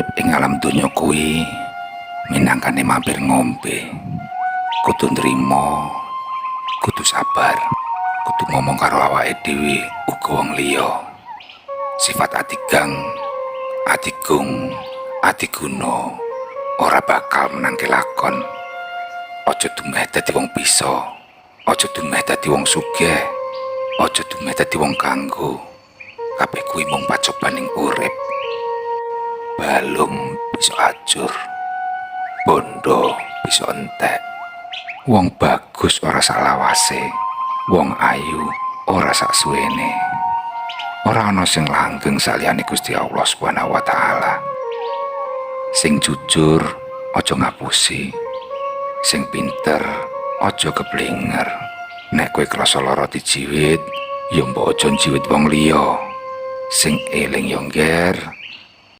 Urip ing alam donya kuwi minangkane mampir ngombe. Kudu nrimo, kudu sabar, kudu ngomong karo awake dhewe uga wong liya. Sifat adigang, adigung, adiguna ora bakal menangke lakon. Aja dumeh dadi wong bisa, aja dumeh dadi wong sugih, aja dumeh dadi wong kanggo. Kabeh kuwi mung pacobaning urip. Balung bisa ajur, bondo bisa entek. Wong bagus ora salawase, wong ayu ora saksuwene. Ora ana sing langgeng saliyane Gusti Allah Subhanahu wa taala. Sing jujur aja ngapusi. Sing pinter aja keblinger. Nek kowe krasa lara dijiwit, ya mbok aja njiwit wong liya. Sing eling yo ngger,